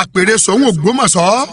Àpèrè Ṣọ̀ún Ògbómọ̀ṣọ́.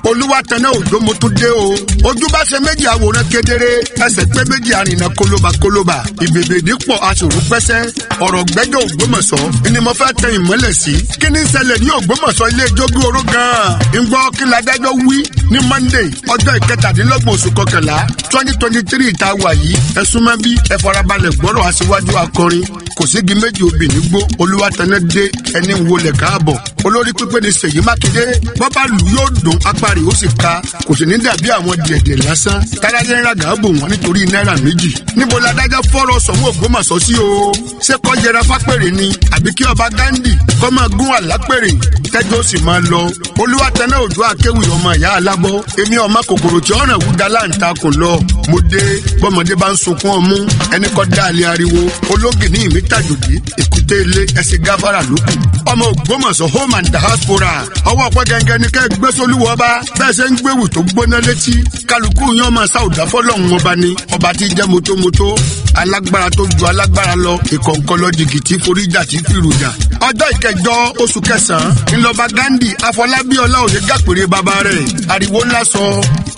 Olúwatẹ̀nà Òjó, mo tún dé o. Ojú bá ṣe méjì, àwòrán kedere. Ẹsẹ̀ pé méjì, àrìnà kólóbà kólóbà. Ìbèbè dípọ̀ aṣòro pẹ́sẹ́. Ọ̀rọ̀ gbẹ́jọ́ Ògbómọ̀ṣọ́ ni mo fẹ́ tẹ ìmọ́lẹ̀ sí. Kí ni ṣẹlẹ̀ ní Ògbómọ̀ṣọ́, ilé ìjógún oró gan-an? Ń gbọ́, kí ládájọ́ wí ní Monday, ọjọ́ 27 oṣù kọkànlá, 2023 tá a wà yìí? Ẹ súnmọ́ bí, ẹ farabalẹ̀ gbọ́rọ̀ aṣíwájú akọrin. Kò sígi méjì obìnrin gbó. Olúwatẹ̀nà dé, ẹni ń wọlé káàbọ̀. Olórí pípé ni Ṣèyí Mákindé. Bọ́bá lù yóò dùn, apá rẹ̀ ó sì ka. Kò sì ní dàbí àwọn dẹ̀dẹ̀ lásán táráyé ń ràgà bò wọ́n nítorí náírà méjì. Níbo ládájọ́ fọ́rọ̀ Ṣọ̀ún Ògbómọ̀ṣọ́ sí o? Ṣé kó yẹra fápèrè ni, àbí kí ọba Ghandi kó máa gún àlápèrè tẹ́jọ́ sì máa lọ? Olúwatẹ̀nà Òjó, akéwì ọmọ ìyá alábọ́. Èmi ọmọ kòkòrò tí ọ̀ràn wúdà láǹtakùn lọ. Mo dé. Bọ́mọdé bá ń sunkún ọmú, ẹni kọ́ dáàlì ariwo. Ológì ní ìmítàjòdì, èkúté ilé ẹsẹ̀ gáfárà lókù. Ọmọ Ògbómọ̀ṣọ́ home and diaspora, ọwọ́ ọ̀pẹ gẹ́gẹ́ ni kẹ́ gbé sólúwọ́ ọba. Bẹ́ẹ̀ ṣe ń gbéwù tó gbóná létí kálukú yín, ọmọ sáwùdà fọlọ́hún ọba ni ọba tí jẹ́ mótómótó, alágbára tó ju alágbára lọ, ìkọ̀ǹkọ̀lọ́ jìgìtì foríjà tí fìrùjà. Ọjọ́ 8 oṣù kẹsàn-án ńlọba Ghandi Afọlábí Ọláòyè gàpèrè bàbá rẹ̀. Ariwo ńlá sọ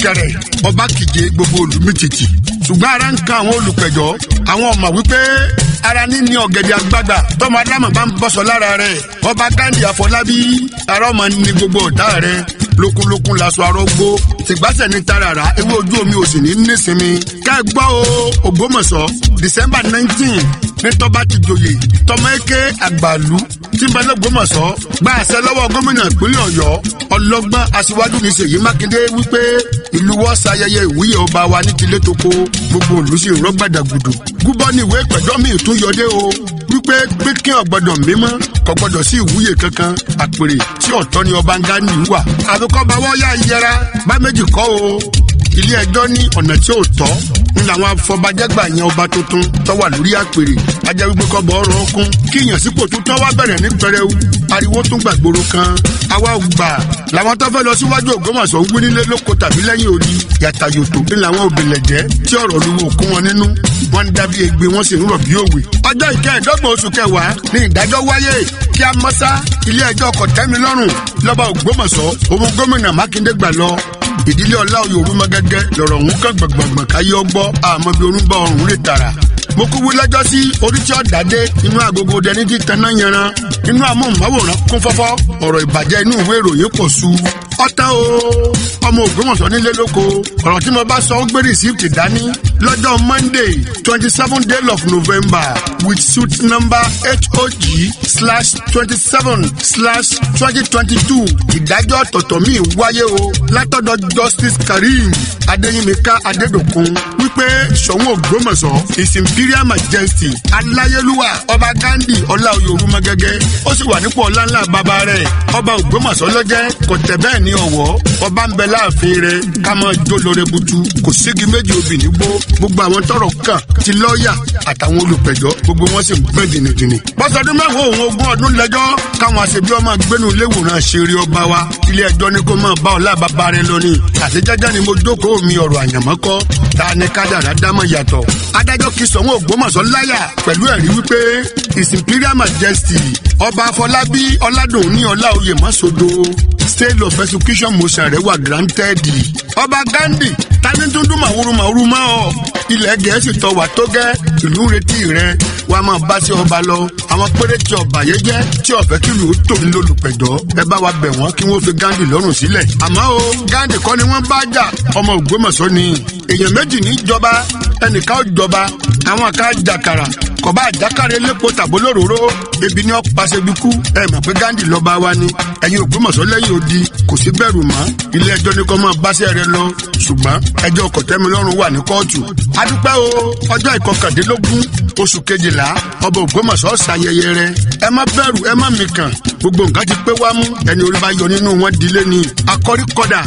kẹrẹ, ọba kìje, gbogbo olùmítìtì. Ṣùgbọ́n ara ń kan àwọn olùpẹ̀jọ́. Àwọn ọmọ wípé ara níní ọ̀gẹ̀dẹ̀ àgbagbà tọmọ adámọ̀ bá ń bọ́sọ̀ lára rẹ̀. Ọba Ghandi Afọlábí, ara ọmọ ní gbogbo ọ̀tá rẹ̀. Lókúnlókún laṣọ arọ́gbó, tìgbàsẹ̀ ní tarara, ewé ojú omi ò sì ní nísinmi. Ká ẹ gbọ́ o, Ògbómọ̀ṣọ́, December 19 ní tọ́ba ti joyè. Tọmọ eke àgbàlú tí ń bẹ lọ́gbọ́mọ̀ṣọ́ gba àṣẹ lọ́wọ́ gómìnà ìpínlẹ̀ Ọ̀yọ́, ọlọ́gbọ́n aṣíwájú ní Ṣèyí Mákindé, wípé ìlú wọ́n ṣayẹyẹ ìwúyè ọba wa ní tilé toko. Gbogbo ìlú sì rọ́ gbàdàgùdù. Gúbọ́ ní ìwé ìpẹ̀jọ́ mi tún yọdé o, wípé pínpín ọ̀gbọ́dọ̀ mímọ́, kò gbọ́dọ̀ sí ìwúyè kankan. Àpèrè tí ọ̀tọ̀ ni ọba Ghandi wà, àbíkọ́ bá wọ́n yá yẹra bá méjì kọ́ o. Ilé ẹjọ́ ní ọ̀nà tí ò tọ́ ń làwọn afọbajẹ́gbà yẹn ọba tuntun tó wà lórí àpèrè. Ajá wípé kọ́bọ̀ ọ̀rọ̀ ọkùn kí ìyànsípò tuntun wá bẹ̀rẹ̀ ní pẹrẹu. Ariwo tún gbàgbóró kan. Àwa ò gbà làwọn tó fẹ́ lọ síwájú Ògbómọ̀ṣọ́ ń wí nílé lóko tàbí lẹ́yìn odi. Yàtàyòtò ń làwọn òbílẹ̀ jẹ́ tí ọ̀rọ̀ luwo kún wọn nínú. Wọ́n ń dábí egbe, wọ́n sì ń rọ̀ bí òwe. Ọjọ́ 25 oṣù kẹwàá ní ìdájọ́ wáyé. Kí a mọ́sá ilé ẹjọ́ kòtẹ́milọ́rùn lọ́ba Ògbómọ̀ṣọ́ òun gómìnà Mákindé gbà lọ. Ìdílé Ọláòyè Orúmọgẹ́gẹ́ lọ̀rọ̀ ń kàn gbọ̀ngbọ̀ngbọ̀n káyé ọgbọ́. Àmọ́ bí orún bá ọrùn rè tààrà. Mo kú wí lọ́jọ́ sí orí tí ó dàdé inú agogo dẹni tí taná yanran, inú amóhùnmáwòrán kún fọ́fọ́, ọ̀rọ̀ ìbàjẹ́ inú ìwé ìròyìn pọ̀ su. Ọ̀tá o, ọmọ Ògbómọ̀ṣọ́ nílé lóko, ọ̀rọ̀ tí mo bá sọ, ó gbé receipt dání. Lọ́jọ́ Monday, 27 day of November, with suit number HOG/27/2022, ìdájọ́ ọ̀tọ̀ọ̀tọ̀ míì wáyé o látọ̀dọ̀ Justice Kareem Adéyínmíkà Adédòkun, wípé Ṣọ̀ún Ògbómọ̀ṣọ́, His Imperial Majesty, aláyélúwà ọba Ghandi Ọláoyè Orúmọgẹ́gẹ́, ó sì wà nípò ọlá ńlá bàbá rẹ̀. Ọba Ògbómọ̀ṣọ́ lọ́jẹ́ kò tẹ̀ bẹ́ẹ̀ ní ọ̀wọ́. Ọba ń bẹ láàfin rẹ̀, ká máa jó lóore butu. Kò ségi méjì obì nígbó. Gbogbo àwọn tọ́rọ̀ kàn ti lọ́ọ̀yà àtàwọn olùpẹ̀jọ́, gbogbo wọn sì ń gbọ́n jìnnìjìnnì. Bọ́sọdún 10 òun 20 lẹ́jọ́ káwọn àṣebí ọmọ gbénu léwòrán ṣeré ọba wa. Ilé ẹjọ́ ní kó máa bá ọlá bàbá rẹ lọ ní. Àṣejẹ́jẹ́ ni mo jókòó mi, ọ̀rọ̀ àyànmọ́ kọ́ ta ni kádàrá dámọ̀ yàtọ̀. Adájọ́ kì í Ṣọ̀ún Ògbómọ̀ṣọ́ láyà pẹ̀lú ẹ̀rí wípé His Imperial Majesty ọba Afọlábí Ọládùnní Ọláoyè Mọ́sọdọ̀, stay of execution motion rẹ̀ wà granted. Ọba Ghandi, tani dúndún màwúrú màwúrú mọ́ ọ? Ilẹ̀ Gẹ̀ẹ́sì tọ́ wà tó gẹ́, ìlú ń retí rẹ, wàá máa bá sí ọba lọ. Àwọn péréte ọ̀bàyéjẹ́ tí ọ̀fẹ́ kìlú ó tò ní lólùpẹ̀jọ́, ẹ bá wa bẹ̀ wọ́n kí wọ́n fi Ghandi lọ́rùn sílẹ̀. Àmọ́ o, Ghandi kọ́ ni wọ́n bá jà, ọmọ Ògbómọ̀ṣọ́ ni. Èèyàn méjì ní jọba, ẹnìkan ó jọba, àwọn kan jàkàrà. Kọba àjákàrẹ lẹ́kọ̀ọ́ tàbó lóróró, ebi ní ọ̀pàṣẹ bí kú. Ẹ mọ̀ pé Ghandi lọ́ba wa ni. Ẹ̀yin Ògbómọ̀ṣọ́ lẹ́yìn odi, kò sí bẹ̀rù mọ́. Ilé ẹjọ́ ní kó máa báṣẹ́ rẹ lọ, ṣùgbọ́n ẹjọ́ kòtẹ́milọ́rùn wà ní kóòtù. Adúpẹ́ o. Ọjọ́ 19 oṣù kejìlá, ọba Ògbómọ̀ṣọ́ ṣayẹyẹ rẹ. Ẹ má bẹ̀rù, ẹ má mikàn, gbogbo nǹkan ti pé wá mú. Ẹni orí bá yọ nínú wọn dilé ni akọ́ríkọ́dà.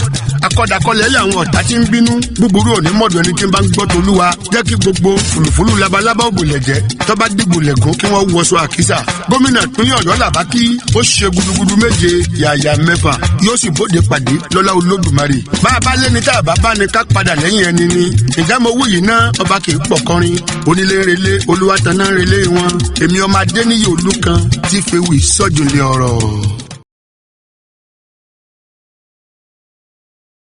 Akọ́dàkọ́lẹ̀ lé àwọn ọ̀tá tí ń bínú. Búburú òní mọ̀dọ̀ ẹni tí ń bá ń gbọ́ tolúwa. Jẹ́ kí gbogbo fùlùfùlù labalábá òbòlẹ̀ jẹ́. Tọ́ba dìgbò lẹ̀gún kí wọ́n wọṣọ àkísà. Gómìnà ìpínlẹ̀ Ọ̀yọ́ làbá kí ó ṣe gudugudu 7 yàyà 6 yóò sì bóde pàdé lọ́lá Olódùmarè. Bá a bá léni tá a bá bá ni ká padà lẹ́yìn ẹni ni. Ìjà mo wí yìí ná ọba kì í pọ̀ kọrin. Onílé ń relé Olúwatanná ń relé wọn. Èmi ọmọ Adéníyì Olúkan tí fewì sọ́júlẹ̀ ọ̀rọ̀.